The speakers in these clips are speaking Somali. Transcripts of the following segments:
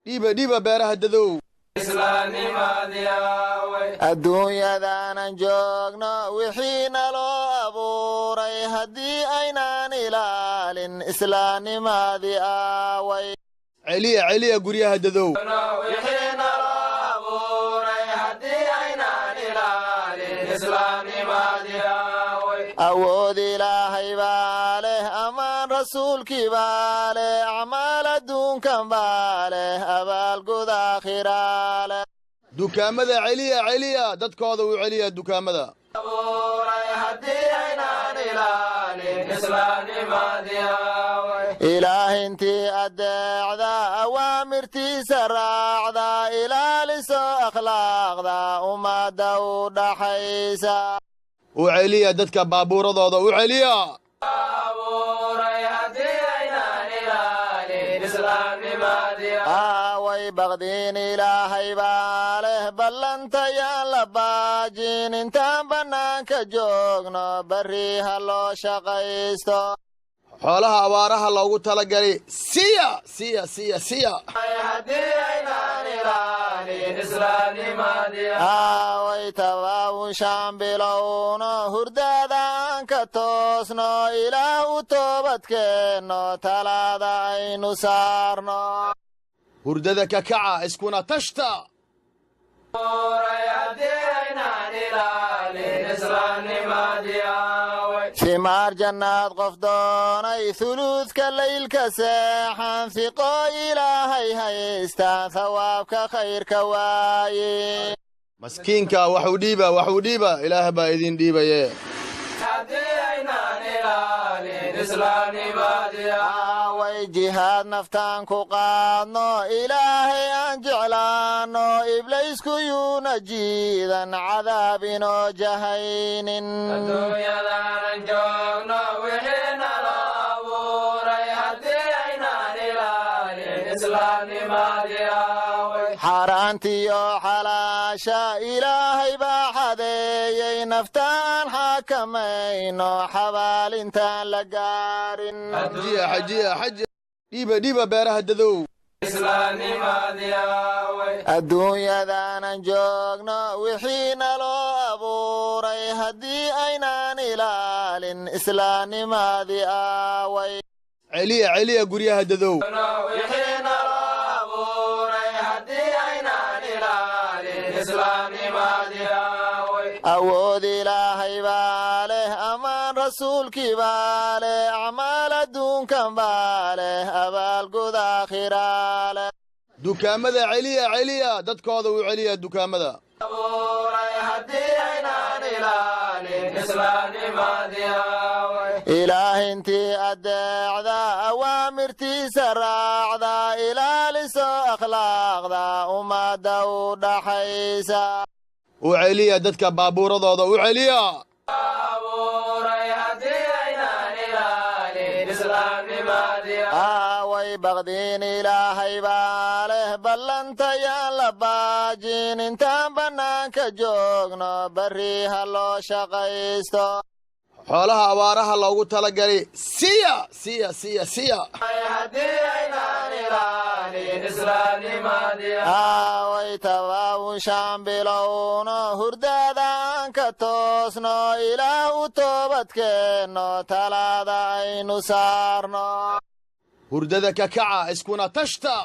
Dhiiba dhiiba beeraha dadow. Adduunyadaanan joogno wixii naloo abuuray haddii aynaan ilaalin islaamnimadii aaway. Celiya celiya guryaha dadow. Awood Ilaahay baa leh, ammaan rasuulkii baa leh, acmaal adduunkan baa leh, abaalgud aakhiraa leh. Dukaamada celiya celiya, dadkooda u celiya dukaamada. Ilaahintii addeecda, awaamirtiisa raacda, ilaaliso akhlaaqda, ummadda u dhaxaysa. U celiya dadka baabuuradooda, u celiya. Aaway baqdiin Ilaahay baa leh, ballantayaan la baajin, intaan bannaanka joogno barri ha loo shaqaysto. Xoolaha abaaraha loogu talagalay siya siya siya siya. Aaway tabaabushaan bilowno, hurdada aan ka toosno, Ilaah u toobadkeenno, talaada aynu saarno. Hurdada ka kaca, iskuna tashta. Simaar jannaad qof doonay, huluudka laylka seexan, fiqoo Ilaahay haystaan, thawaabka khayrka waaye. Maskiinka waxuu dhiiba, waxuu dhiiba, Ilaah baa idin dhiibaye. Aaway jihaad naftaan ku qaadno, Ilaahay aan jeclaanno, iblaysku yuuna jiidan, cadaab inoo jahaynin. Xaaraantiyo xalaasha Ilaahay baa xadeeyey, naftaan xakamayno, xabaalintaan la gaarin. Xajiya xajiya xajiya, dhiiba dhiiba beeraha dadow. Adduunyadaanan joogno wixii naloo abuuray haddii aynaan ilaalin islaamnimadii aaway. Celiya celiya guryaha dadow. Awood Ilaahay baa leh, ammaan rasuulkii baa leh, acmaal adduunkan baa leh, abaalgud aakhiraa leh. Dukaamada celiya celiya, dadkooda u celiya dukaamada. Ilaahintii addeecda, awaamirtiisa raacda, ilaaliso akhlaaqda, ummadda u dhaxaysa. U celiya dadka baabuuradooda, u celiya. Aaway baqdiin Ilaahay baa leh, ballantayaan la baajin, intaan bannaanka joogno barri ha loo shaqaysto. Xoolaha abaaraha loogu talagalay siya siya siya siya. Aaway tabaabushaan bilowno, hurdada aan ka toosno, Ilaah u toobadkeenno, talaada aynu saarno. Hurdada ka kaca, iskuna tashta.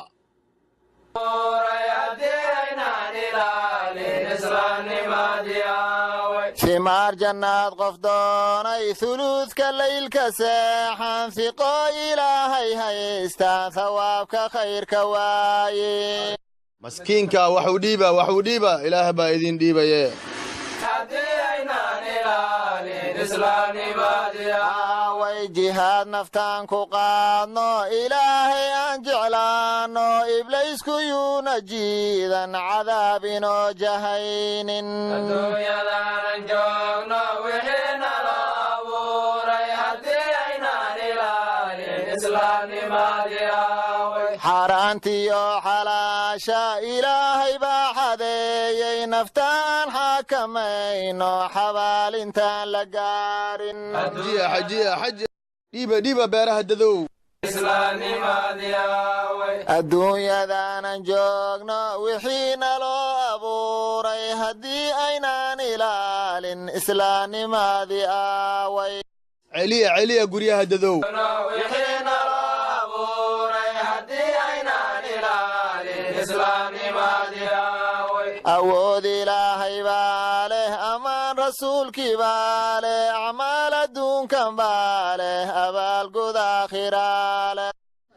Simaar jannaad qof doonay, huluudka laylka seexan, fiqoo Ilaahay haystaan, thawaabka khayrka waaye. Maskiinka waxuu dhiiba, waxuu dhiiba, Ilaah baa idin dhiibaye. Aaway jihaad naftaan ku qaadno, Ilaahay aan jeclaanno, iblaysku yuuna jiidan, cadaab inoo jahaynin. Xaaraantiyo xalaasha Ilaahay baa xadeeyey, naftaan xakamayno, xabaalintaan la gaarin. Xajiya xajiya xajiya, dhiiba dhiiba beeraha dadow. Adduunyadaanan joogno wixii naloo abuuray haddii aynaan ilaalin islaamnimadii aaway. Celiya, celiya guryaha dadow. Awood Ilaahay baa leh, ammaan Rasuulkii baa leh, acmaal adduunkan baa leh, abaalgud aakhiraa leh.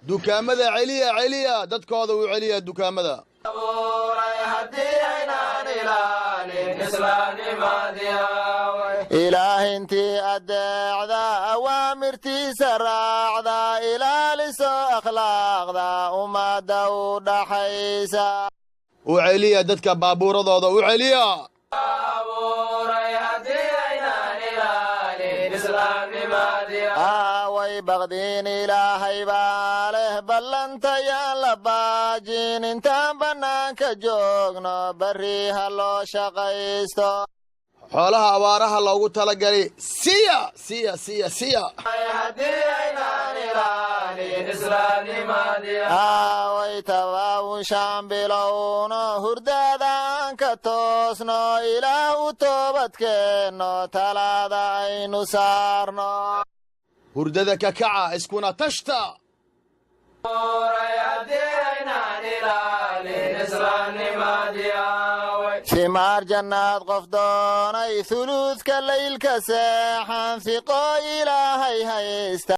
Dukaamada celiya, celiya, dadkooda u celiya dukaamada. Ilaahintii addeecda, awaamirtiisa raacda, ilaaliso akhlaaqda, ummadda u dhaxaysa. U celiya dadka baabuuradooda, u celiya. Aaway baqdiin Ilaahay baa leh, ballantayaan la baajin intaan bannaanka joogno, barri ha loo shaqaysto. Xoolaha abaaraha loogu talagalay siya, siya, siya, siya. Aaway tabaawushaan bilowno, hurdada aan ka toosno, Ilaah u toobadkeenno, talaada aynu saarno. Hurdada ka kaca, iskuna tashta. Simaar jannaad qof doonay, thuluudka laylka seexan, fiqoo Ilaahay haysta.